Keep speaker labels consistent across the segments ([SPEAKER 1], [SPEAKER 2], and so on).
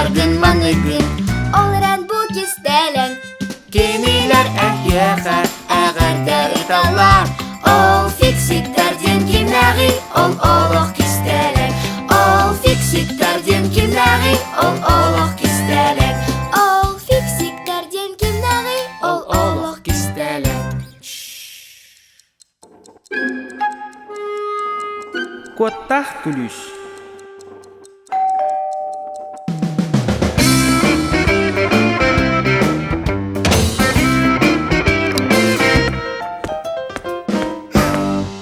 [SPEAKER 1] Бааргын маныгын
[SPEAKER 2] Ол эрэн бу кистэлэҥ
[SPEAKER 1] Кинилэр эһиэхэ эҕэрдэ ыыталлар Ол фиксиктэр диэн кимнээҕий Ол олох кистэлэҥ Ол фиксиктэр диэн кимнээҕий Ол олох кистэлэҥ
[SPEAKER 2] Ол фиксиктэр диэн кимнээҕий
[SPEAKER 1] Ол олох кистэлэҥ
[SPEAKER 3] Куоттаах күлүүс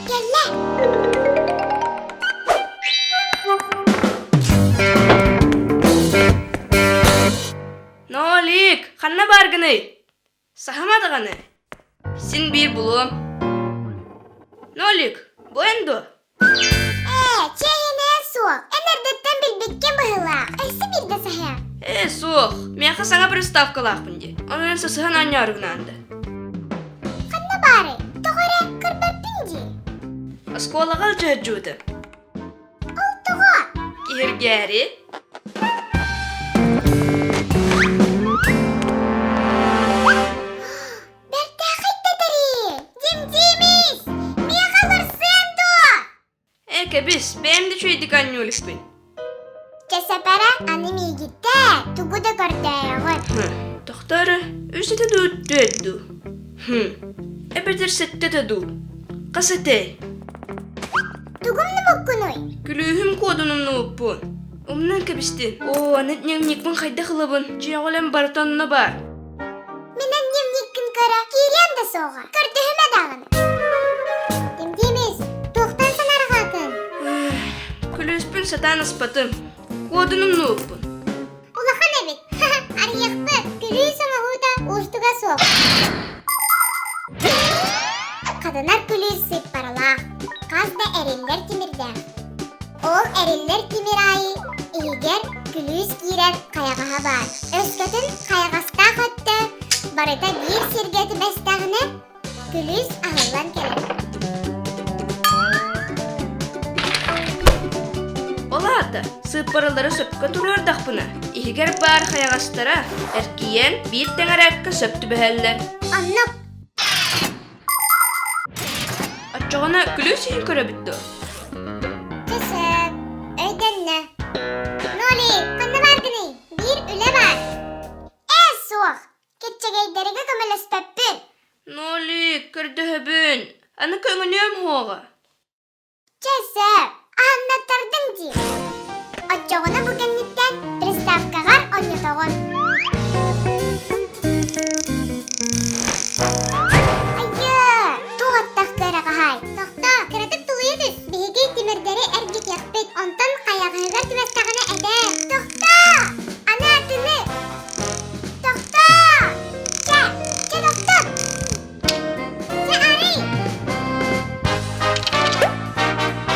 [SPEAKER 4] Кэллэ!
[SPEAKER 5] Нолик, ханна бааргыный? Саһыма даҕаны. Син биир булуом. Нолик, бу эн дуо?
[SPEAKER 4] Ээ, чэйинэ суох. Эн эрдэттэн билбиккин быһыылаах. Өссө биирдэ саһыам.
[SPEAKER 5] Ээ, суох. Миэхэ саҥа приставкалаахпын дии. Онон сасыһан оонньоору гынаанда.
[SPEAKER 4] Ханна баарый? Тоҕо эрэ көрбөппүн дии.
[SPEAKER 5] Оскуолаҕа илдьэ
[SPEAKER 4] Ол тоҕо?
[SPEAKER 5] Киһиргээри.
[SPEAKER 4] Бэртээхэй тэтэрии! Дим-димис! Миэхэ олорсуом дуо?
[SPEAKER 5] Ээ, кэбис, бэйэм да үчүгэйдик оонньуу иликпин.
[SPEAKER 4] Чэсэпэрэ аны миигиттэ тугу да көрдөөйөҕүн.
[SPEAKER 5] Тохтоо эрэ, үс этэ дуу, түөрт дуу? Хм, эбэтэр сэттэтэ дуу? Хас этэй?
[SPEAKER 4] Тугум нубуккунуй?
[SPEAKER 5] Күлүүһүм куодун умнубуппун. Умнан кэбистим. Оо, аны дневникпин хайдах ылабын? Дьиэҕэ үлэм барыта онно баар.
[SPEAKER 4] Мин дневниккин көрө киириэм да суоҕа. Көрдөһүмэ даҕаны. Димдимис, туохтан санаарҕаатын?
[SPEAKER 5] Күлүүспүн сатаан аспатым. Куодун умнубуппун.
[SPEAKER 4] Улахан эбит. Арыйахпыт. Күлүүс оҥоһуута уустуга суох. Хатанар күлүүс сыппаралаах, хас да эриллэр тимирдээх. Ол эриллэр тимир аайы иһигэр күлүүс киирэр хайаҕаһа баар. Өскөтүн хайаҕастаах өттө барыта биир сиргэ түбэстэҕинэ, күлүүс аһыллан кэлэр.
[SPEAKER 5] Ол аата, сыыппаралары сөпкө туруордахпына, иһигэр баар хайаҕастара эргийэн биир тэҥэрээккэ сөп түбэһэллэр.
[SPEAKER 4] Оннук.
[SPEAKER 5] Оччоҕуна күлүүс иһин көрөбүт дуо?
[SPEAKER 4] Чэ сөп, өйдөннө. Ноли, ханна бааргыный? Биир үлэ баар. Ээ, суох. Киччэгэйдэргэ көмөлөспөппүн.
[SPEAKER 5] Нолик, көрдөһөбүн. Аны көҥүнүөм уоҕа.
[SPEAKER 4] Чэ, сөп, аһыннаттардыҥ дии. Оччоҕуна бу кэнниттэн приставкаҕар оонньотоҕун. Айыы, туох аттах кыараҕаһай? Тохтоо, кыратык тулуйа түс. Биһиги тимирдэри эргитиэхпит, онтон хайаҕаһыгар түбэстэҕинэ этээ. Тохтоо! Аны атыны! Тохтоо! Чэ, чэ тохтот! Чэ, арый!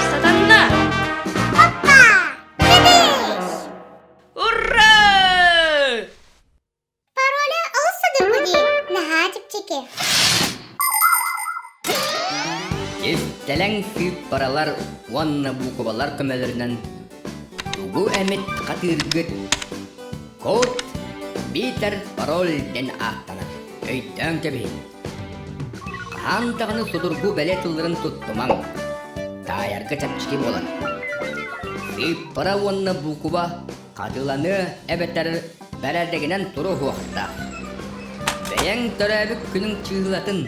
[SPEAKER 5] Сатанна!
[SPEAKER 4] Оппа! Кэбис!
[SPEAKER 5] Ура!
[SPEAKER 4] Пароля олус судургу дии. Наһаа чэпчэки.
[SPEAKER 6] Кистэлэҥ сыыппаралар уонна буукубалар көмөлөрүнэн тугу эмит хатыыргыт код биитэр пароль диэн ааттанар. Өйдөөн кэбиһиҥ. Хаһан даҕаны судургу бэлиэ тылларын туттумаҥ. Таайарга чэпчэки буолар. Сыыппара уонна буукуба хатыланыа эбэтэр бэрээдэгинэн туруоһуохтаах. Бэйэҥ төрөөбүт күнүҥ чыыһылатын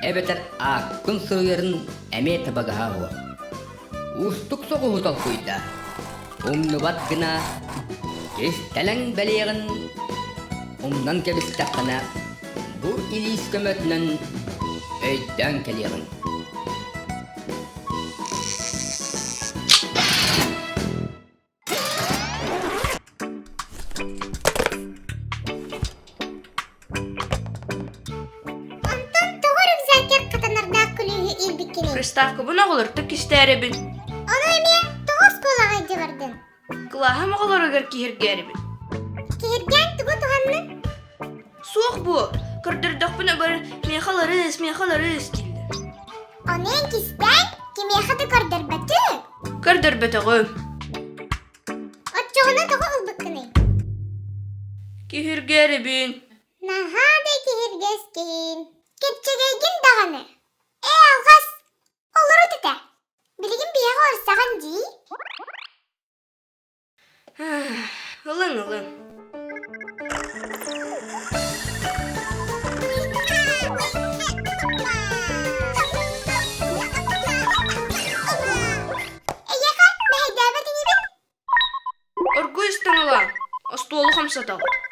[SPEAKER 6] эбэтэр ааккын суруйарын эмиэ табыгаһа суох. Уустук соҕуһу толкуйда. Умнубат гына кистэлэҥ бэлиэҕин умнан кэбистэххинэ, бу илиис көмөтүнэн өйдөөн кэлиэҕиҥ.
[SPEAKER 4] Онтон тоҕо рюкзакер хатанардаах күлүүһү иирбиккиний?
[SPEAKER 5] Приставкабын оҕолортон кистээрэбин.
[SPEAKER 4] Ону эмиэ тоҕо оскуолаҕа илдьэ бардыҥ?
[SPEAKER 5] Кылааһым оҕолоругар киһиргээрэбин.
[SPEAKER 4] Киһиргээн тугу туһанныҥ?
[SPEAKER 5] Суох буо, көрдөрдөхпүнэ бары миэхэ ларыс, миэхэ ларыс дииллэр.
[SPEAKER 4] Ону эн кистээн кимиэхэ да
[SPEAKER 5] Киһиргэрибин.
[SPEAKER 4] Наһаа да киһиргэскин. Кэпчэгэйгин даҕаны. Ээ, алҕас. Олорут этэ. Билигин биһиэхэ олорсоҕун дии.
[SPEAKER 5] Ылыҥ, ылыҥ.
[SPEAKER 4] Эйиэхэ мэһэйдээбэт инибин?
[SPEAKER 5] Оргуй ыстаҥалаан, остуолу хамсатаҕыт.